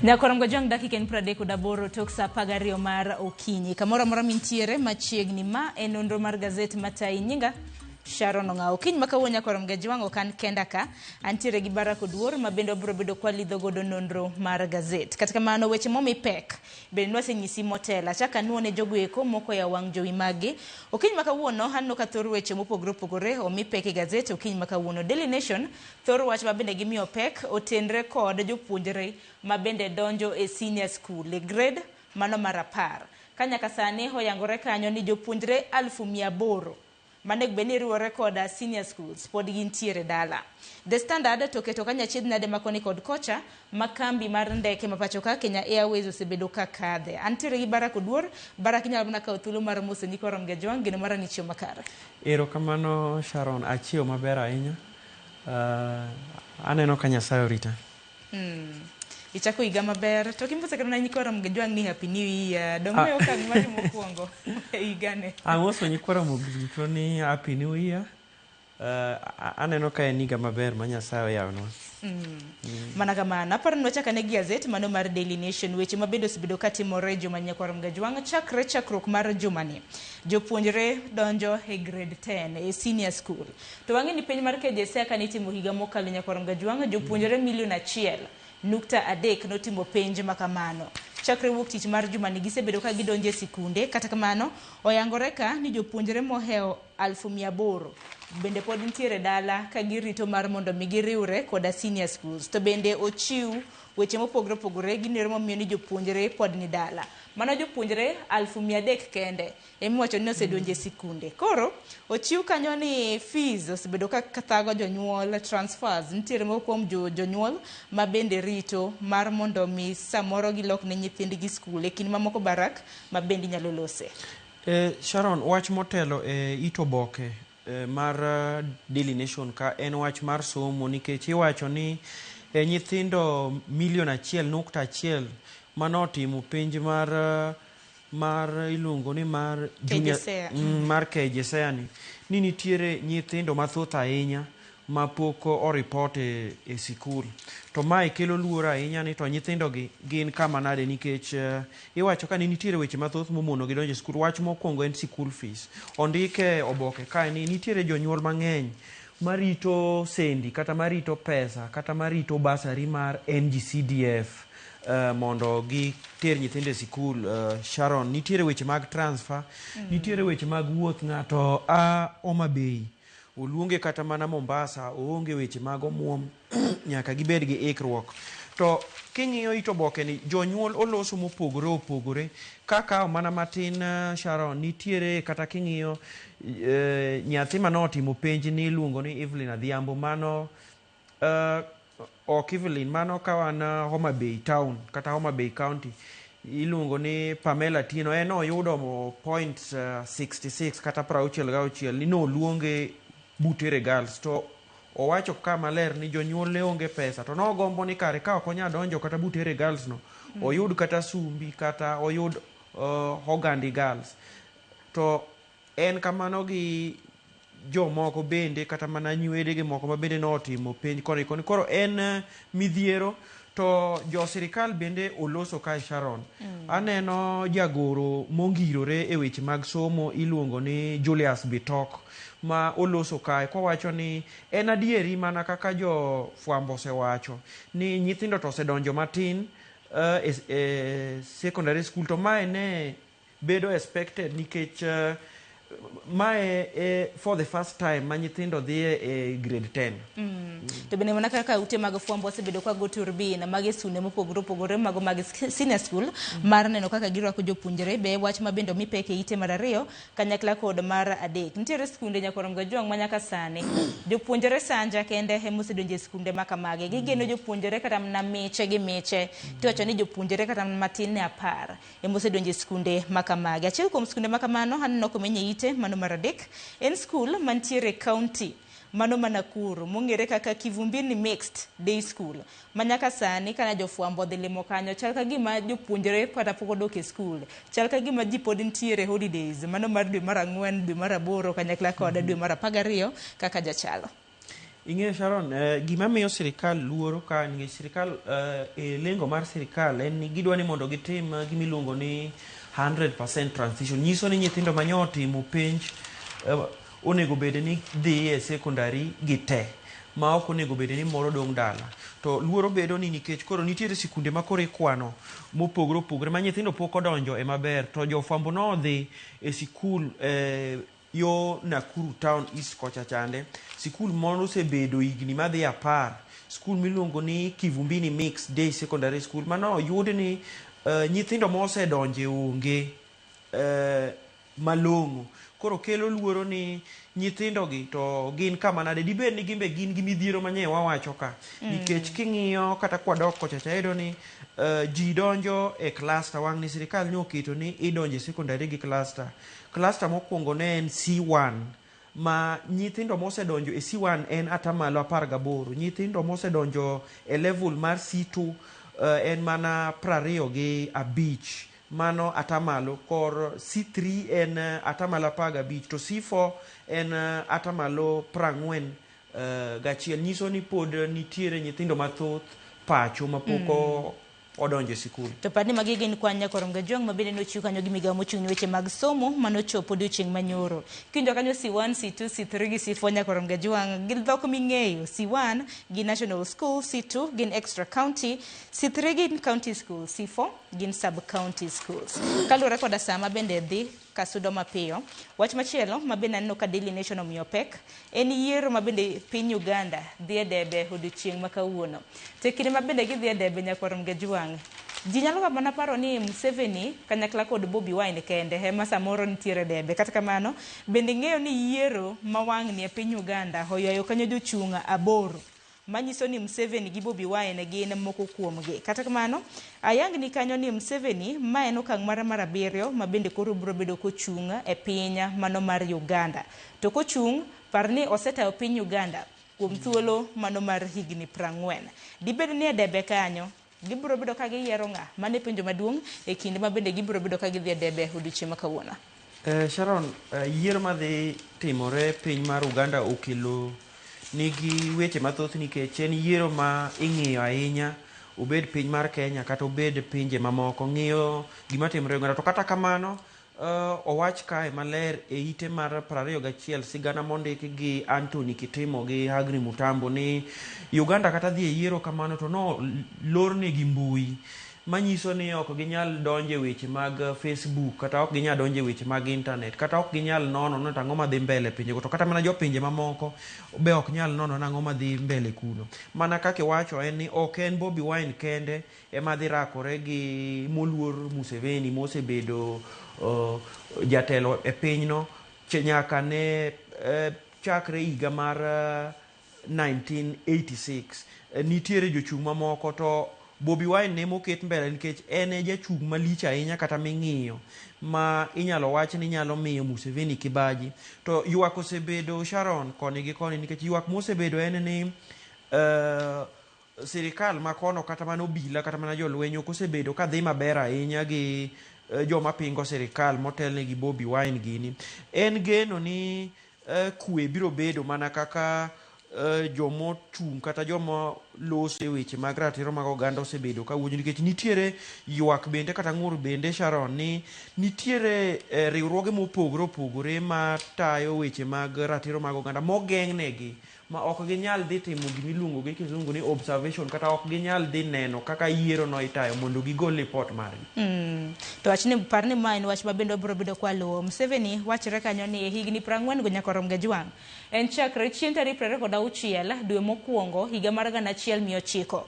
Nyakorom Gojwang' dakika en 38 tok saa 12 mar okinyi. Kamoro amora mintiere machiegni ma en nonro mar gazet matayi nyinga Sharon Ong'awo. Okinyi ma kawuono Nyakorom Gajwang' ok an kenda ka. Antiere gi Barak Oduor ma bende wabiro bedo kwalidho godo nonro mar gazet. Kata kamano weche momi pek bende nwasenyisi motelo. Achak anuo ne jogo eko moko ya wang' jowi maggi. Okinyi ma kawuono aneno ka thor weche mopogore opogore omi pek e gazet okinyi ma kawuono. Daily Nation thor wach ma bende gimiyo pek otenre kod jopuonjre ma bende donjo e senior school e grade mano mar 10. Ka nyaka sani oyangore kanyo ni jopuonjre 800,000 manego bed ni riwore koda senior schools pod gintiere dala. The Standard to keto kanyo achiedh nade ma koni kod kocha ma kambi mar ndeke ma pacho ka Kenya Airways osebedo ka kadhe. Antiere gi Barak Oduor. Barak inyalo mana kawo thuolo mar moso nyikwa Rom Gajwang' geno mara ni chiew makare. Erokamano Sharon, achiew maber ahinya. Aneno ka Nyasaye orita. Ichako higa maber to kimose kata na nyikwa Rom Gajwang' ni happy new year. Dong' me okang' mari mokwongo e higani. Amoso nyikwa Ramogi duto ni happy new year. Aneno ka en higa maber ma Nyasaye oyawonwa. Mana kamano. Aparo ni wachak ane gi gazet mano mar Daily Nation. Weche ma bende osebedo katimore juma nyakwa Rom Gajwang' chakre chakruok mar jumani. Jopuonjre donjo e grade 10 e senior school. To wang'e ni penj mar KJSEA kane itimo higa mokalo nyakwa Rom Gajwang' jopuonjre milion 1.3 notimo penj makamano. Chakre wuok tich mar jumani gisebedo ka gidonjo e sikunde. Kata kamano, oyangore ka ni jopuonjre mohewo 800,000 bende pod nitiere dala ka girito mar mondo mi giriwre koda senior schools. To bende ochiw weche mopogore opogore ginero momiyo ni jopuonjre pod ni dala. Mano jopuonjre 300,000 kende emiwacho ni osedonjo e sikunde. Koro ochiw kanyo ni fees osebedo ka thago jonyuol, transfers nitiere moko kuom jonyuol ma bende rito mar mondo mi samoro gilok ne nyithindgi skul e kind mamoko Barak ma bende inyalo lose. Sharon, wach motelo e it oboke mar Daily Nation ka en wach mar somo nikech iwacho ni nyithindo milion 1.1 manotimo penj mar iluongo ni mar junior, mar KJSEA ni nitiere nyithindo mathoth ahinya ma pok oripot e sikul. To mae kelo luoro ahinya ni to nyithindo gi gin kama nade nikech iwacho ka ni nitiere weche mathoth momono gi donjo e sikul. Wach mokwongo en sikul fees. Ondike oboke kae ni nitiere jonyuol mang'eny marito sendi kata marito pesa kata marito basari mar NGCDF mondo giter nyithindo e sikul. Sharon, nitiere weche mag transfer, nitiere weche mag wuoth. Ng'ato a Homa Bay oluonge kata mana Mombasa, oonge weche mag omuom, nyaka gibed gi ikruok. To king'iyo it oboke ni jonyuol oloso mopogore opogore. Kakawo mana matin Sharon, nitiere kata king'iyo nyathi manotimo penj ni iluongo ni Evelyn Adhiambo, mano ok Evelyn, mano ka wan Homa Bay town kata Homa Bay county, iluongo ni Pamela Tieno. En oyudo point 66 kata 66 ni noluonge Butere Girls, to owacho ka maler ni jonyuol ne onge pesa to nogombo ni kare ka ok onya donjo kata Butere Girls no, oyud kata Sumbi kata oyud Ogandi Girls. To en kamano gi jomoko bende kata mana nywedege moko ma bende notimo penj koni koni. Koro en midhiero. To jo sirikal bende oloso kae Sharon. Aneno jagoro mongirore e weche mag somo iluongo ni Julius Bitok ma oloso kae kowacho ni en adieri mana kaka jo fwambo osewacho ni nyithindo to osedonjo matin e secondary school, to mae ne bedo expected nikech mae for the first time ma nyithindo dhi e grade 10. To bende mana kaka ute mag fwambo osebedo ka go turbin mag e skunde mopogore opogore mago mag senior school mar neno kaka girwako jopuonjre be wach ma bende omi pek e ite mar 2 kanyakla kod mar 3. Nitiere skunde Nyakorom Gajwang' ma nyaka sani jopuonjre sanja kende ema osedonjo e skunde ma kamagi. Gigeno jopuonjre kata mana miche gi miche tiwacho ni jopuonjre kata mana matin ne 10 ema osedonjo e skunde ma kamagi. Achiel kuom skunde ma kamano aneno komenye ite mano mar 3 en skul mantiere e county mano ma Nakuru mong'ere kaka Kivumbini Mixed Day School ma nyaka sani kana jofwambo odhi limo kanyo chal ka gima jopuonjre kata pok odok e skul, chal ka gima ji pod nitiere holidays mano mar dwe mar 4, dwe mar 8 kanyakla kod dwe mar 12 kaka jachalo. Ing'eyo Sharon, gima miyo sirikal luoro ka nikech sirikal e lengo mar sirikal en ni gidwa ni mondo gitim gima iluongo ni 100% transition. Nyiso ni nyithindo manyo otimo penj onego bed ni dhi e secondary gi te ma ok onego bed ni moro dong' dala. To luoro bedo ni nikech koro nitiere sikunde ma koro ikwano mopogore opogore ma nyithindo pok odonjo e maber to jofwambo nodhi e sikul yo Nakuru Town East kocha chande. Sikul moro osebedo higni madhi 10. Skul miluongo ni Kivumbini Mixed Day Secondary School mano oyud ni nyithindo mosedonje onge malong'o. Koro kelo luoro ni nyithindogi to gin kama nade, dibed ni gimbe gin gi midhiero manye wawacho ka. Nikech king'iyo kata kwadok kocha cha iyudo ni ji donjo e cluster. Wang' ni sirikal ne oketo ni idonjo e secondary gi cluster. Cluster mokwongo ne en C1 ma nyithindo mosedonjo e C1 en atamalo 18. Nyithindo mosedonjo e level mar C2 en mana 25. Mano atamalo. Kor C3 en atamalo 15 to C4 en atamalo 41. Nyiso ni pod nitiere nyithindo mathoth pacho mapok odonjo e sikul. To par ni magi gin kwan nyakwar Mgajwang' ma bende nochiw kanyo gi migawo mochung' ne weche mag somo manochopo odiochieng' manyoro. Kiwinjo kanyo C1, C2, C3 gi C4 nyakwar Mgajwang' gi dhok ming'eyo. C1 gin national school, C2 gin extra county, C3 gin county school, C4 gin sub county schools. Kaluwore koda sama bende dhi kasudo mapiyo. Wach machielo ma bende aneno ka Daily Nation omiyo pek en yiero ma bende piny Uganda dhi e debe odiochieng' ma kawuono. To e kinde ma bende gidhi e debe nyakwar Mgajwang', ji nyalo ga mana paro ni Museveni kanyakla kod Bobi Wine kende ema samoro nitiere debe. Kata kamano, bende ing'eyo ni yiero ma wang'ni e piny Uganda oywayo kanyo jochung' 8. Manyiso ni Museveni gi Bobi Wine gin moko kuomgi. Kata kamano, ayangni kanyo ni Museveni ma en okang' mare mar 7 ma bende koro biro bedo kochung' e piny mano mar Uganda. To kochung', par ni osetayo piny Uganda kuom thuolo mano mar higni 40. Dibed ni e debe kanyo, gibiro bedo ka giyiero ng'a? Mano e penjo maduong' e kinde ma bende gibiro bedo ka gidhi e debe odiochieng' ma kawuono. Sharon, yiero madhi timore piny mar Uganda okelo nigi weche mathoth nikech en yiero ma ing'iyo ahinya, obed piny mar Kenya kata obed pinje mamoko ng'iyo gima timore Uganda. To kata kamano, owach kae maler e ite mar 21 sigana mondik gi Anthony Kitimo gi Agri Mutambo ni Uganda kata dhi e yiero kamano to no lornegi mbui manyiso ni ok ginyal donjo e weche mag Facebook kata ok ginyal donjo e weche mag internet kata ok ginyal nono ni to ang'o madhi mbele e pinjego, to kata mana jopinje mamoko be ok nyal nono ni ang'o madhi mbele kuno. Mana kaka iwacho en ni ok en Bobi Wine kende ema dhi rakore gi moluor Museveni mosebedo jatelo e pinyno nyaka ne chakre higa mar 1986. Nitiere jochung' mamoko to Bobi Wine ne moket mbele nikech en e jachung' malich ahinya kata ming'iyo ma inyalo wach ni nyalo miyo Museveni kibaji. To ywak osebedo Sharon koni gi koni nikech ywak mosebedo en ni sirikal makono kata mana obila kata mana jolweny ok osebedo kadhi maber ahinya gi joma pingo sirikal motelne gi Bobi Wine gini. En geno ni kwe biro bedo mana kaka jomochung' kata joma loso e weche mag ratiro mag oganda osebedo kawuoyo, nikech nitiere ywak bende kata ng'ur bende Sharon ni nitiere riwruoge mopogore opogore matayo weche mag ratiro mag oganda mogeng'negi ma ok ginyal dhi timo gimiluongo gi kizungu ni observation kata ok ginyal dhi neno kaka yiero no itayo mondo gigol report margi. To wachni par ni ma en wach ma bende wabiro bedo kwa luwo. Museveni wachore kanyo ni e higni 40 go nyaka rom Gajwang'. En chakre chieng' tarik 26 dwe mokwongo higa mar 1986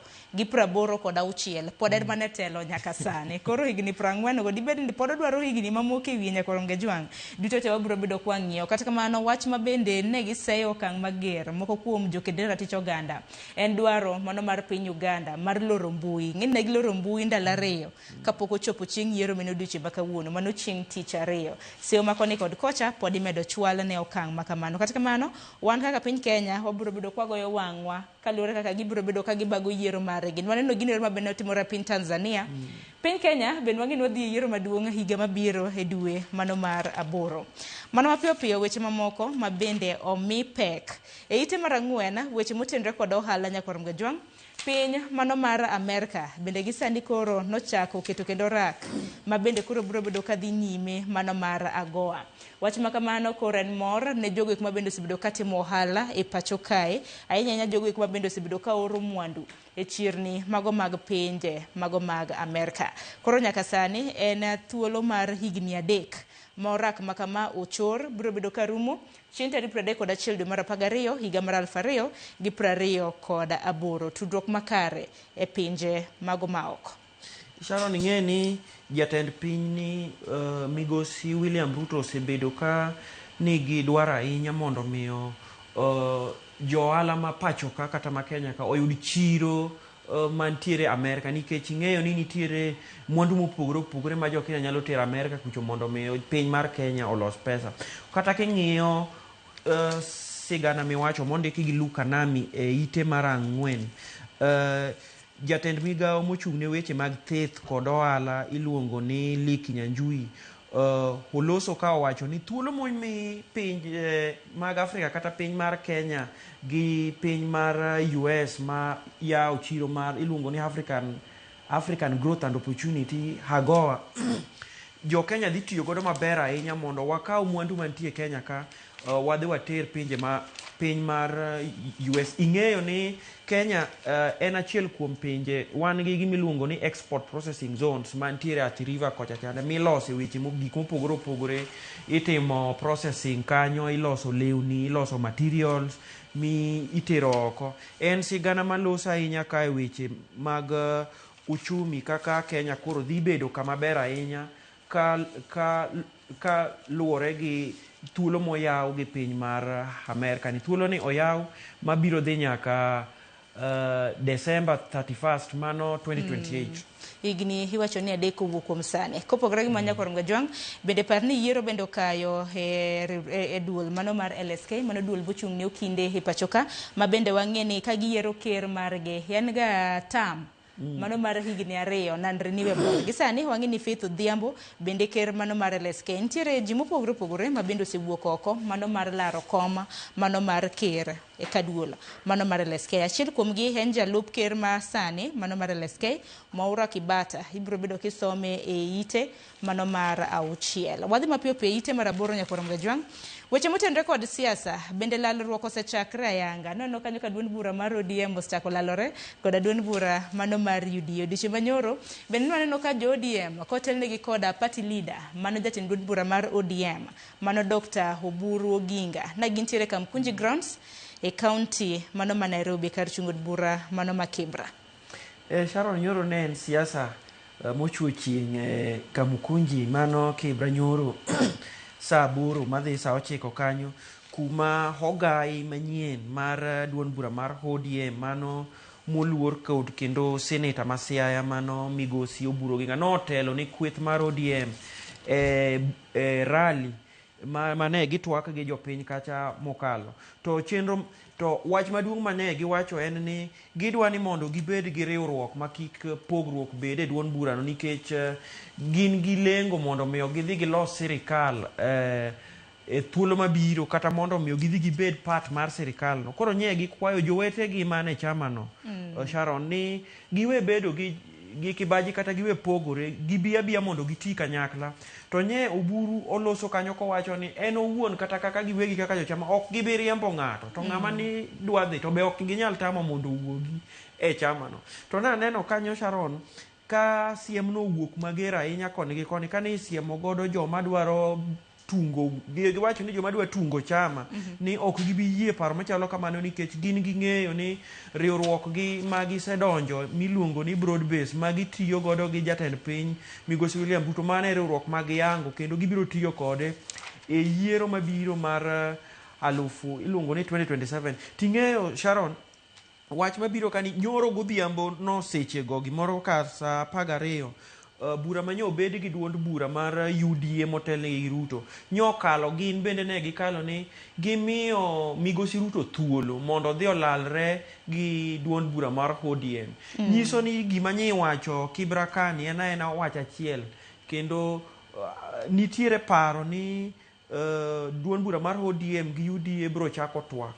pod en mana e telo nyaka sani. Koro higni 40 go dibed ni pod odwaro higni mamoko e wiye nyaka rom Gajwang'. Duto te wabiro bedo kwa ng'iyo. Kata kamano wach ma bende ne giseyo okang' mager moko kuom joked ne ratich oganda en dwaro mano mar piny Uganda mar loro mbui. Ng'eny ne giloro mbui ndalo 2 kapok ochopo chieng' yiero mane odiochieng' ma kawuono, mano chieng' tich ariyo. Seyo ma koni kod kocha pod imedo chwal ne okang' ma kamano. Kata kamano, wan kaka piny Kenya wabiro bedo kwagoyo wang'wa Kaluwore kaka gibiro bedo ka gibago yiero margi. Waneno gino ma bende otimore e piny Tanzania. Piny Kenya bende wang'e ni wadhi e yiero maduong' higa mabiro e dwe mano mar aboro. Mano mapiyo piyo weche mamoko ma bende omi pek. E ite mar ang'wen, weche motenore kod ohala nyakwar Mgajwang', piny mano mar Amerka bende gi sani koro nochako keto kendo rak ma bende koro biro bedo ka dhi nyime mano mar AGOA. Wach ma kamano koro en mor ne jogo eko ma bende osebedo ka timo ohala e pacho kae, ahinya ahinya jogo eko ma bende osebedo ka oro mwandu e chirni mago mag pinje mago mag Amerka. Koro nyaka sani en thuolo mar higni 3 ma orak ma kama ochor biro bedo ka rumo chieng' tarik 31 dwe mar 12 higa mar 2028. Tudruok makare e pinje mago maoko. Sharon, ing'e ni jatend piny ni migosi William Ruto osebedo ka nigi dwaro ahinya mondo miyo jo ohala ma pacho ka kata ma Kenya ka oyud chiro mantiere Amerka, nikech ing'eyo ni nitiere mwandu mopogore opogore ma jo Kenya nyalo tero Amerka kucho mondo mi piny mar Kenya olos pesa. Kata king'iyo sigana miwacho mondiki gi Luka Nami e ite mar 4, jatend migawo mochung' ne weche mag thieth kod ohala iluongo ni Lee Kinyanjui oloso ka owacho ni thuolo momi piny mag Afrika kata piny mar Kenya gi piny mar US ma yawo chiro mar iluongo ni African Growth and Opportunity AGOA, jo Kenya dhi tiyo godo maber ahinya mondo wakaw mwandu mantie Kenya ka wadhi water pinje ma piny mar US. Ing'eyo ni Kenya en achiel kuom pinje wan gi gimiluongo ni export processing zones mantiere Athi River kocha chande milose weche gik mopogore opogore, itimo processing kanyo, iloso lewni, iloso materials mi itero oko. En sigana maloso ahinya ka e weche mag uchumi kaka Kenya koro dhi bedo kama ber ahinya ka luwore gi thuolo moyaw gi piny mar Amerka ni thuolo ni oyaw mabiro dhi nyaka December 31st mano 2028. Higni iwacho ni 3 owuok kuom sani. Kopogore gi mano nyakwar Mgajwang', bende par ni yiero bende okayo e duol mano mar LSK, mano duol mochung' ne okinde e pacho ka, ma bende wang'e ni ka giyiero ker margi, en ga tam mano mar higni 2 non-renewable. Gi sani wang'e ni Faith Odhiambo bende ker mano mar LSK. Nitiere ji mopogore opogore ma bende osewuok oko mano mar laro kom mano mar ker e kaduol mano mar LSK. Achiel kuomgi en jalup ker ma sani mano mar LSK, Mwaura Kibata. Ibiro bedo kisome e ite mano mar 6. Wadhi mapiyo piyo e ite mar 8 nyakwar Mgajwang'. Weche motenore kod siasa bende lalruok osechakre ayanga. Neno kanyo ka duond bura mar ODM osechako lalore koda duond bura mano mar UDA. Odiochieng' manyoro bende nwaneno ka jo ODM kotelnegi koda party leader mano jatend duond bura mar ODM mano Dr. Oburu Oginga na gintiere Kamkunji Grounds e county mano ma Nairobi kar chung' od bura mano ma Kibra. Sharon, nyoro ne en siasa mochwo chieng' Kamukunji mano Kibra nyoro saa 8 madhi saa 9 kanyo, kuma ogai manyien mar duond bura mar ODM mano moluor kod kendo seneta ma Siaya mano migosi Oburu Oginga notelo ni kweth mar ODM e rally mane gitwak gi jopiny kacha mokalo. To chenro to wach maduong' mane giwacho en ni gidwa ni mondo gibed gi riwruok ma kik pogruok bed e duond burano, nikech gin gi lengo mondo miyo gidhi gilos sirikal e thuolo mabiro, kata mondo miyo gidhi gibed part mar sirikal no. Koro nye gikwayo jowetegi mane chama no, Sharon, ni giwe bedo gi kibaji kata giwe pogore, gibi abiya mondo giti kanyakla. To nye Oburu oloso kanyo kowacho ni en owuon kata kaka giwegi kaka jochama ok gibi riembo ng'ato, to ng'ama ni dwa dhi to be ok ginyal tamo mondo owuogi e chama no. To naneno kanyo Sharon ka siem no owuok mager ahinya koni gi koni, kane isiemo godo joma dwaro tungo, giwacho ni joma dwa tungo chama ni ok gibi yie paro machalo kamano, nikech gin ging'eyo ni riwruok gi ma gisedonjo miluongo ni broad base ma gitiyo godo gi jatend piny migosi William Ruto, mano e riwruok ma giyango kendo gibiro tiyo kode e yiero mabiro mar alufu iluongo ni 2027. Ting'eyo Sharon, wach mabiro kani nyoro godhiambo no sechego gimoro kar saa 12 Bura ma nyo obed gi duond bura mar UDA motelnegi gi Ruto nyokalo gin bende ne gikalo ni gimiyo migosi Ruto thuolo mondo odhi olalre gi duond bura mar ODM. Nyiso ni gima nyi wacho Kibra kani en aena wach achiel kendo nitiere paro ni duond bura mar ODM gi UDA biro chako twak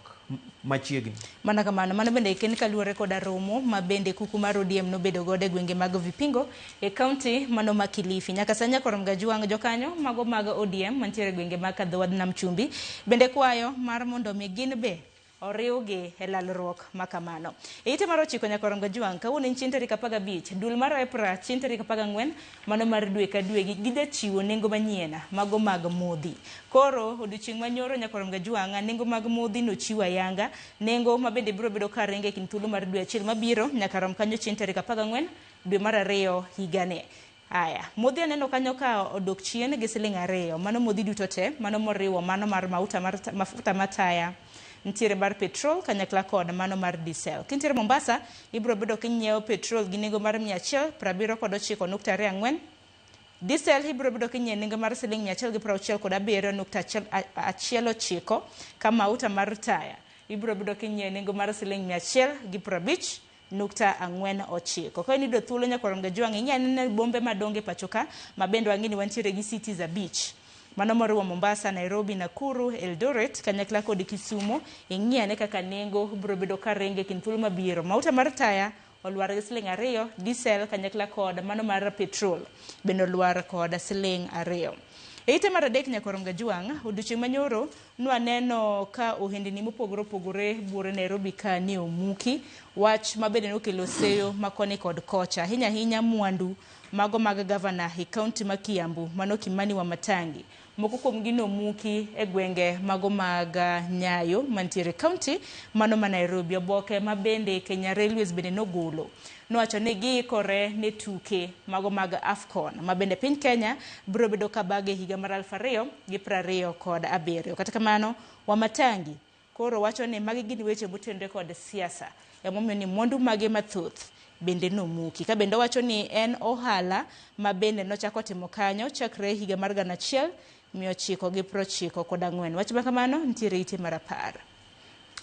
machiegni. Mana kamano, mano bende ken kaluwore koda romo ma bende kuku mar ODM nobedo godo e gwenge mag Vipingo e kaunti mano ma Kilifi. Nyaka sani Nyakorom Gajwang' jokanyo mago mag ODM mantiere e gwenge mag Kadhowadh Nam Chumbi bende kwayo mar mondo mi gin be oriwgi e lalruok ma kamano. E ite mar 9 Nyakorom Gajwang' kawuono en chieng' tarik 15 duol mar EPRA chieng' tarik 14 mano mar dwe ka dwe gijachiwo nengo manyien mago mag modhi. Koro odiochieng' manyoro Nyakorom Gajwang' nengo mag modhi nochiwo ayanga, nengo ma bende biro bedo ka ringo e kind thuolo mar dwe achiel mabiro nyaka rom kanyo chieng' tarik 14 dwe mar 2 higani. Aya, modhi aneno kanyo ka odok chien gi siling 2, mano modhi duto te, mano moriwo mano mar mauta mar mafuta mataya, nitiere mar petrol kanyakla kod mano mar diesel. Kintiere Mombasa, ibiro bedo kinyiewo petrol gi nengo mar 179.24, diesel ibiro bedo kinyiewo nengo mar siling 167.19, ka mauta mar taya ibiro bedo kinyiewo nengo mar siling 150.49. Ka in iyudo thuolo Nyakorom Gajwang' ing'e anena bombe madongo e pacho ka ma bende wang'e ni wantiere gi cities 5. Mano moriwo Mombasa, Nairobi, Nakuru, Eldoret kanyakla kod Kisumu. Ing'i ane kaka nengo biro bedo ka ringo e kind thuolo mabiro. Mauta mar taya olwar gi siling 2, diesel kanyakla kod mano mar petrol bende olwar kod siling 2. E ite mar 3 Nyakorom Gajwang', odiochieng' manyoro nwaneno ka ohendni mopogore opogore buore Nairobi ka ne omuki, wach ma bende nokelo seyo ma koni kod kocha, ahinya ahinya mwandu mago mag gavana e kaunti ma Kiambu mano Kimani Wamatangi. Moko kuomgi nomuki e gwenge mago mag Nyayo mantiere kaunti mano ma Nairobi. Oboke ma bende Kenya Railways bende nogolo nowacho ni giikore ne tuke mago mag AFCON ma bende piny Kenya biro bedo ka bage higa mar 2027. Kata kamano, Wamatangi koro wacho ni magi gin weche motenore kod siasa, emomiyo ni mwandu mage mathoth bende nomuki. Ka bende owacho ni en ohala ma bende nochako timo kanyo chakre higa mar 1994. Wach ma kamano nitiere ite mar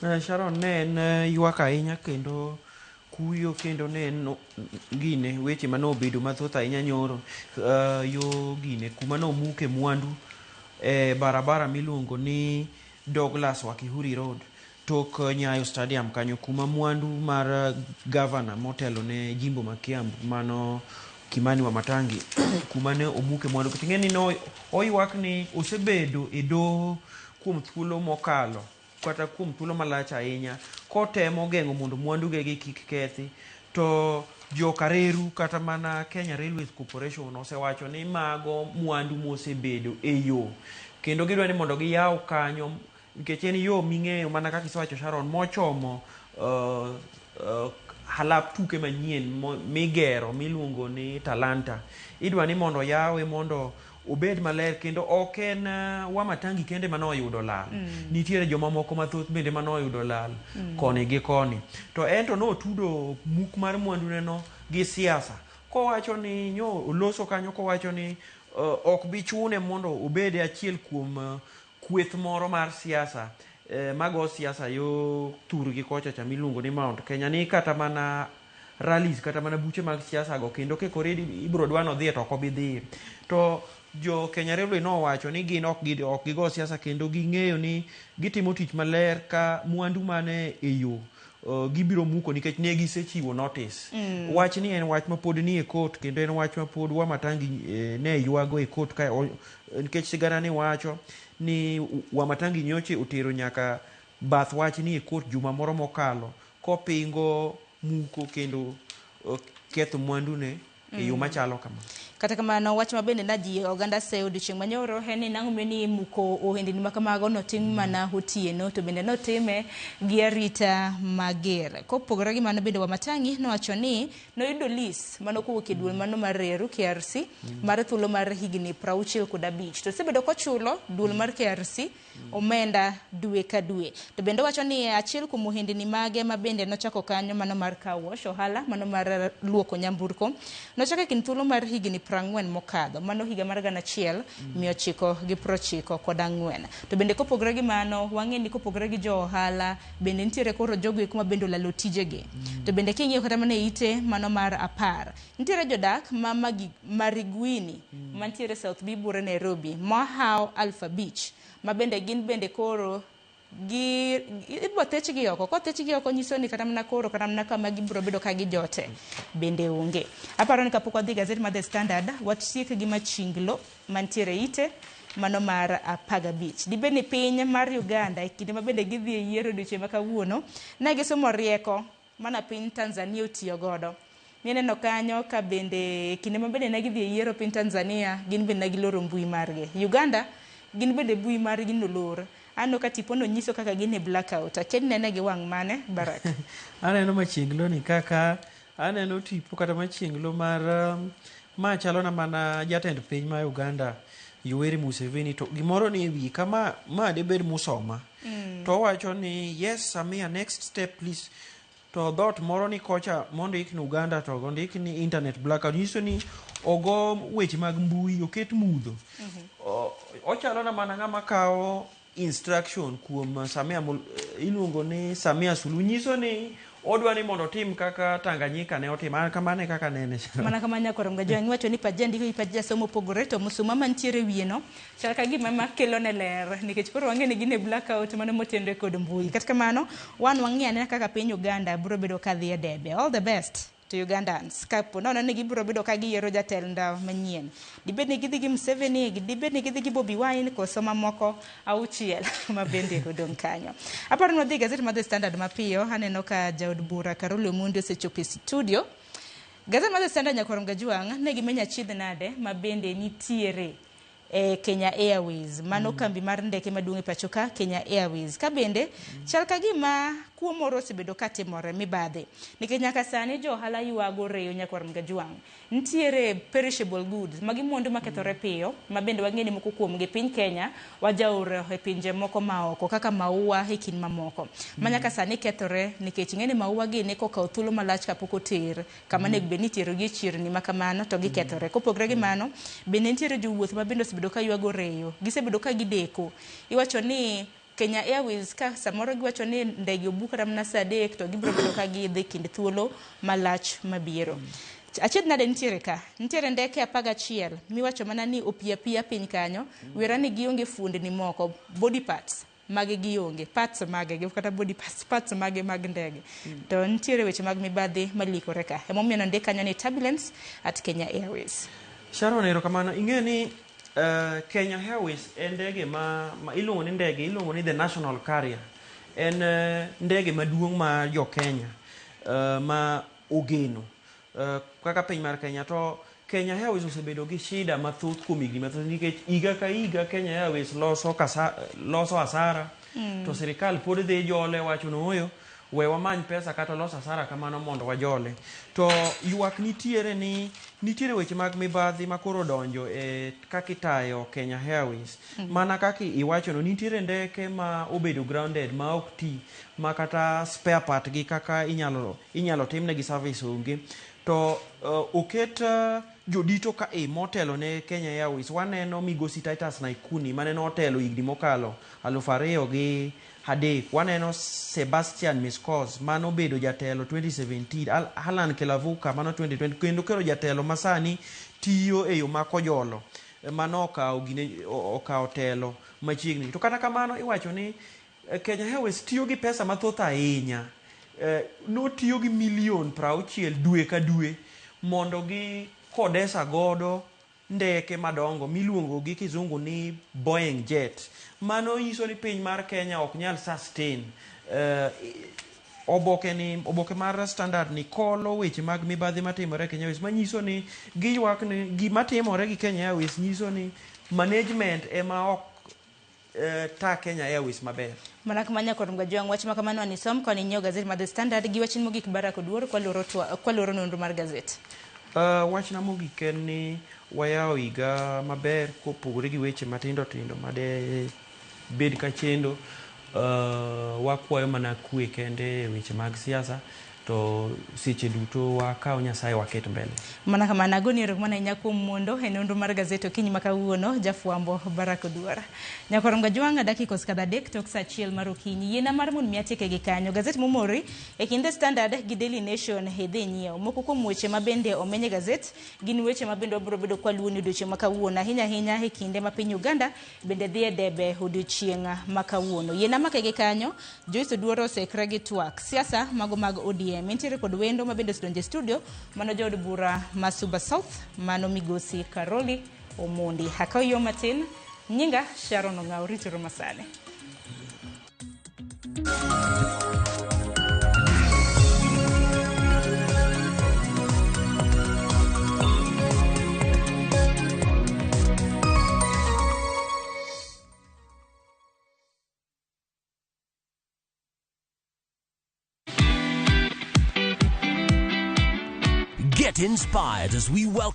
10. Sharon, ne en ywak ahinya kendo kuyo kendo ne en gine weche mane obedo mathoth ahinya nyoro yo gine kuma nomuke mwandu e barabara miluongo ni Douglas Wakihuri Road tok Nyayo Stadium kanyo kuma mwandu mar gavana motelo ne jimbo ma Kiambu mano Kimani Wamatangi kuma ne omuke mwandu. Ting'e ni no oywak ni osebedo e doho kuom thuolo mokalo kata kuom thuolo malach ahinya kotemo geng'o mondo mwandu gegi kik kethi, to jokareru kata mana Kenya Railways Corporation osewacho ni mago mwandu mosebedo e yo kendo gidwa ni mondo giyaw kanyo nikech en yo ming'eyo mana kaka isewacho Sharon mochomo halap tuke manyien migero miluongo ni Talanta. Idwa ni mondo yawe mondo obed maler kendo ok en Wamatangi kende mane oyudo lal. Nitiere jomamoko mathoth bende mane oyudo lal koni gi koni. To en to notudo muk mar mwandune no gi siasa kowacho ni nyo oloso kanyo kowacho ni ok bi chune mondo obed achiel kuom kweth moro mar siasa mago siasa yo thurgi kocha cha miluongo ni Mount Kenya ni kata mana rallies kata mana buche mag siasa go kendo kekore ibiro dwa nodhiye to ok obi dhiye. To jo Kenya Railway nowacho ni gin ok gigo siasa kendo ging'eyo ni gitimo tich maler ka mwandu mane e yo gibiro muko nikech ne gisechiwo notice. Wach ni en wach mapod ni e court kendo en wach mapod Wamatangi ne ywago e court ka nikech sigana ni wacho ni Wamatangi nyoche otero nyaka bath wach ni e court juma moro mokalo kopingo muko kendo ketho mwandune e yo machalo kama. Kata kamano, wach ma bende naji oganda seyo odiochieng' manyoro en ni nang'o ni muko ohendni ma kamago notim mana otieno to bende notime gi arita mager. Kopogore gi mano bende Wamatangi nowacho ni noyudo lease mano kowuok e duol mano mar reru KRC mar thuolo mar higni 65 to osebedo kochulo duol mar KRC omenda dwe ka dwe. To bende owacho ni achiel kuom ohendni mage ma bende nochako kanyo mano mar car wash, ohala mano mar luoko nyamburko, nochako e kind thuolo mar higni 40 mokadho, mano higa mar 1994. To bende kopogore gi mano, wang'e ni kopogore gi jo ohala, bende nitiere koro jogo eko ma bende olalo tijegi. To bende king'iyo kata mana e ite mano mar 10, nitiere jodak ma Mariguini mantiere South B Bure Nairobi, mohawo 5,000, ma bende gin bende koro gi ibiro thechgi oko. Kothechgi oko nyiso ni kata mana koro kata mana kama gibiro bedo ka gijote bende onge. Aparo ni kapok wadhi gazet mar The Standard, watiek gi machinglo mantiere ite mano mar 15. Dibed ni piny mar Uganda e kinde ma bende gidhi e yiero odiochieng' ma kawuono, ne gisomo rieko mana piny Tanzania otiyo godo. Nineno kanyo ka bende kinde ma bende ne gidhi e yiero piny Tanzania, gin bende ne giloro mbui margi. Uganda, gin bende mbui margi nolor. Aneno ka tipono nyiso kaka gin e blackout. Akia ni nene gi wang' mane, Barak? Aneno machienglo ni kaka aneno tipo kata machienglo mar ma chalo na mana jatend piny ma Uganda Yoweri Museveni, to gimoro ni e wiye kama ma debed Musoma. To owacho ni yes Samia, next step please. To dhoot moro ni kocha mondik ni Uganda to ondik ni internet blackout, nyiso ni ogo weche mag mbui oket mudho. Ochalo na mana ng'ama kawo instruction kuom Samia, iluongo ni Samia Suluhu, nyiso ni odwa ni mondo otim kaka Tanganyika ne otimo. An kamano e kaka nene. Mana kama nyakwar Mgajwang' iwacho ni pach jandiko gi pach jasomo opogore, to musuma mantiere e wiye no chal ka gima ema kelo ne ler, nikech koro wang'e ni gin e blackout mano motenre kod mbui. Kata kamano, wan wang'i anena kaka piny Uganda biro bedo ka dhi e debe. All the best to Ugandans. Kapo nono ni gibiro bedo ka giyiero jatend manyien. Dibed ni gidhi gi Museveni, dibed ni gidhi gi Bobi Wine, koso mamoko 6 ma bende odong' kanyo. Aparo ni wadhi e gazet mar The Standard mapiyo. Aneno ka jaod bura Karoli Omondi osechopo e studio. Gazet mar The Standard nyakwar Mgajwang' ne gimenyo achiedh nade ma bende nitiere e Kenya Airways. Mano kambi mar ndeke maduong' e pacho ka, Kenya Airways. Ka bende chal ka gima kuo moro osebedo ka timore mibadhi. Nikech nyaka sani jo ohala ywago reyo nyakwar Mgajwang'. Nitiere perishable goods, magi mwandu makethore piyo, ma bende wang'e ni moko kuomgi piny Kenya wajaoro e pinje moko maoko kaka maua e kind mamoko. Ma nyaka sani kethore nikech ing'e ni maua gi ne kokawo thuolo malach kapok oter kama onego bed ni iterogi e chirni ma kamano to gikethore. Kopogore gi mano, bende nitiere jowuoth ma bende osebedo ka ywago reyo. Gisebedo ka gideko. Iwacho ni Kenya Airways ka samoro giwacho ni ndege obuk kata mana saa 3 to gibiro bedo ka gidhi kind thuolo malach mabiro. Achiedh nade nitiere ka? Nitiere ndeke 11 miwacho mana ni opiyo apiya piny kanyo, wera ni gionge fuondni moko, body parts mage gionge, parts mage kata body parts, parts mage mag ndege. To nitiere weche mag mibadhi malikore ka. Emomiyo nondik kanyo ni turbulence at Kenya Airways. Sharon, erokamano. Ing'e ni Kenya Airways en ndege ma iluongo ni ndege, iluongo ni the national carrier. En ndege maduong' ma jo Kenya ma ogeno kaka piny mar Kenya. To Kenya Airways osebedo gi shida mathoth kuom higni mathoth nikech higa ka higa Kenya Airways loso hasara to sirikal pod dhi jole wacho ni ooyo we wamany pesa kata los hasara kamano mondo wajole. To ywak nitiere ni nitiere weche mag mibadhi ma koro odonjo e kaka itayo Kenya Airways. Mana kaka iwachono, nitiere ndeke ma obedo grounded ma ok ti, ma kata spare part gi kaka inyalo timnegi service onge. To oket jodito ka e motelo ne Kenya Airways. Waneno migosi Titus Naikuni mane notelo higni mokalo 2003. Waneno Sebastian Miskos mano obedo jatelo 2017, Alan Kilavuka mano 2020, kendo koro jatelo masani tiyo e yo makojolo mano okawo telo machiegni. To kata kamano iwacho ni Kenya Airways tiyo gi pesa mathoth ahinya. Notiyo gi milion 60 dwe ka dwe mondo gi kodesa godo ndeke madongo miluongo gi kizungu ni Boeing jet. Mano nyiso ni piny mar Kenya ok nyal sustain. Oboke mar Standard ni kolo weche mag mibadhi matimore e Kenya Airways, manyiso ni giywak ni gima timore gi Kenya Airways nyiso ni management ema ok ta Kenya Airways maber. Mana kama nyakwar Mgajwang' wach ma kamano anisom koni inyiewo gazet mar The Standard gi wachni mogik Barak Oduor kwaloro nonro mar gazet. Wachna mogik en ni wayawo higa maber kopogore gi weche matindo tindo made bed ka chendo. Wakwayo mana kwe kende e weche mag siasa. To seche duto wakaw Nyasaye waket mbele. Mana kamano, agoni erokamano ahinya kuom mondo e nonro mar gazet okinyi ma kawuono, jafwambo Barack Oduor. Nyakwar Mgajwang' dakika osekadho 3 tok saa 1 mar okinyi. Yiena mar mondo mi atieke gi kanyo. Gazet momori e kind The Standard gi Daily Nation idhi nyiew. Moko kuom weche ma bende omeny e gazet gin weche ma bende wabiro bedo kwaluwo ni odiochieng' ma kawuono. Ahinya ahinya e kinde ma piny Uganda bende dhi e debe odiochieng' ma kawuono. Yiena make gi kanyo, Joyce Oduor osekre gi twak. Siasa mago mag ODM. Nitiere kod wendo ma bende osedonjo e studio, mano jaod bura ma Suba South, mano migosi Caroli Omondi. Akaw yo matin, nyinga Sharon Ong'aw, rituru masani. Get inspired as we welcome